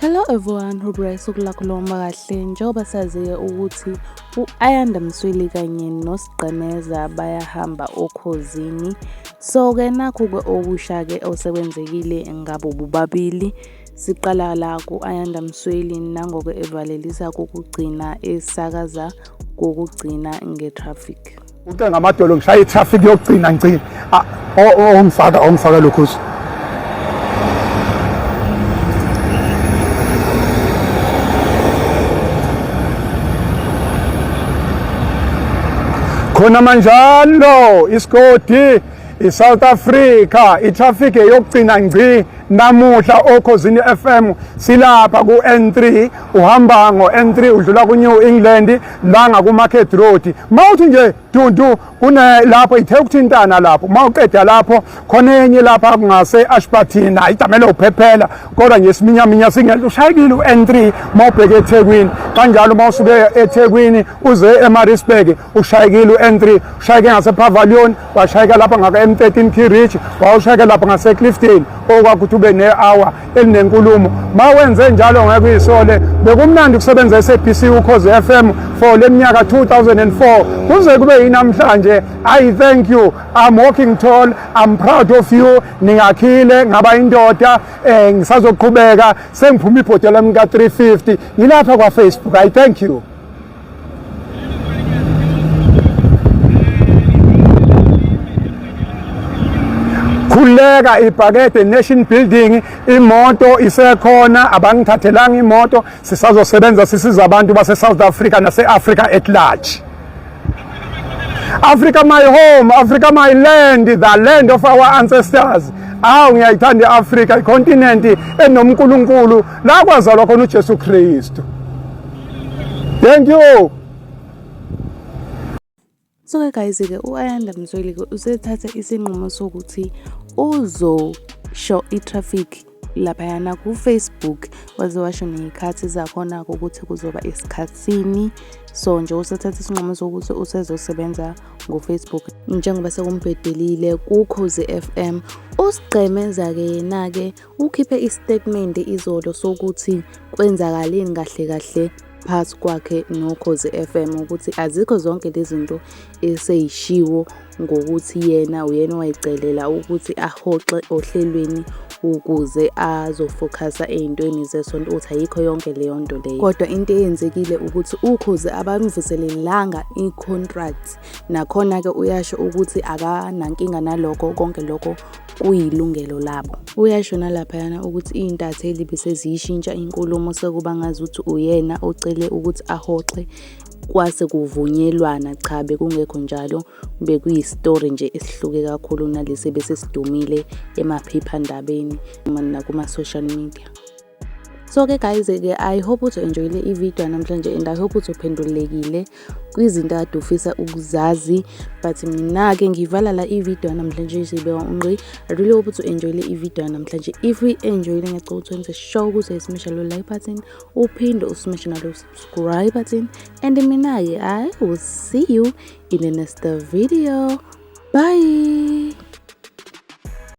Hello everyone, hope usuku lakho lohamba kahle. Njengoba sazi-ke ukuthi u-Ayanda Msweli kanye noSgqemeza bayahamba oKhozini. So-ke nakhu-ke okusha-ke osekwenzekile ngabo bobabili. Siqala la ku-Ayanda Msweli nangoke evalelisa kokugcina esakaza kokugcina nge-traffic. Uce ngamadolo ngishaya i-traffic yokugcina ngigcina. Ongifaka ongifaka lokhu. Khona manjalo isigodi iSouth Africa i-traffic eyokugcina ngci namuhla okhozini FM silapha ku-N3 uhamba ngo-N3 udlula ku-New England la ngaku-Market Road mawuthi nje dundu kune lapho ithe ukuthintana lapho uma uqeda lapho khona enye lapha kungase Ashburton ayidamele uphephela kodwa nje isiminyaminya singehla ushayekile u-N3 uma ubheke eThekwini kanjalo uma usuke eThekwini uze eMaritzburg ushayekile u-N3 ushayeke ngasePavilion washayeka lapha ngaka-M13 Key Ridge wawushayeka lapha ngaseCliffdale okwakuthi ube ne-hour elinenkulumo ma wenze njalo ngeke uyisole bekumnandi ukusebenza e-SABC Ukhozi FM for le minyaka 2004 kuze kube yinamhlanje. I thank you, I'm walking tall, I'm proud of you. Ningakhile ngaba indoda, ngisazoqhubeka sengiphuma ibhodo lami ka 350 ngilapha kwa Facebook. I thank you. Khuleka ibhakede nation building, imoto isekhona, abangithathelanga imoto, sisazosebenza sisiza abantu base South Africa nase Africa at large. Africa my home, Africa my land, the land of our ancestors. Awu ngiyayithanda iAfrica, icontinent enomnkulunkulu la kwazalwa khona uJesu Kristu. Thank you. So-ke guys-ke u-Ayanda Msweli-ke usethathe isinqumo sokuthi uzosho i-traffic laphayana ku-Facebook, waze washo ney'khathi zakhona-ke ukuthi kuzoba esikhathini. So nje usethathe isinqumo sokuthi usezosebenza ngo-Facebook njengoba sekumbhedelile kuKhozi FM. USgqemeza-ke yena-ke ukhiphe isitatimende izolo sokuthi kwenzakaleni kahle kahle phakathi kwakhe noKhozi FM, ukuthi azikho zonke lezi zinto eseyishiwo ngokuthi yena uyena owayicelela ukuthi ahoxe ohlelweni ukuze azofokhasa ey'ntweni zesonto, ukuthi ayikho yonke leyo nto leyo. Kodwa into eyenzekile ukuthi uKhozi abamvuselelanga i-contract, nakhona-ke uyasho ukuthi akanankinga nalokho, konke lokho kuyilungelo labo. Uyasho nalaphayana ukuthi iy'ntatheli beseziyishintsha inkulumo sekuba ngazuthi uyena ocele ukuthi ahoxe kwase kuvunyelwana. Cha, bekungekho njalo, bekuyisitori nje esihluke kakhulu nalesi bese sidumile emaphephandabeni nakuma-social media. So-ke guys-ke I hope ukuthi enjoyile i-video namhlanje and I hope ukuthi uphendulekile kwizinto kade ufisa ukuzazi, but mina-ke ngivala la i-video namhlanje sibeka unqi. I really hope ukuthi enjoyile i-video namhlanje. If we enjoyile, ngiyacela ukuthi wenze sure ukuthi uyasmasha lo like button, uphinde usmashe nalo subscribe button, and mina-ke I will see you in the next video. Bye.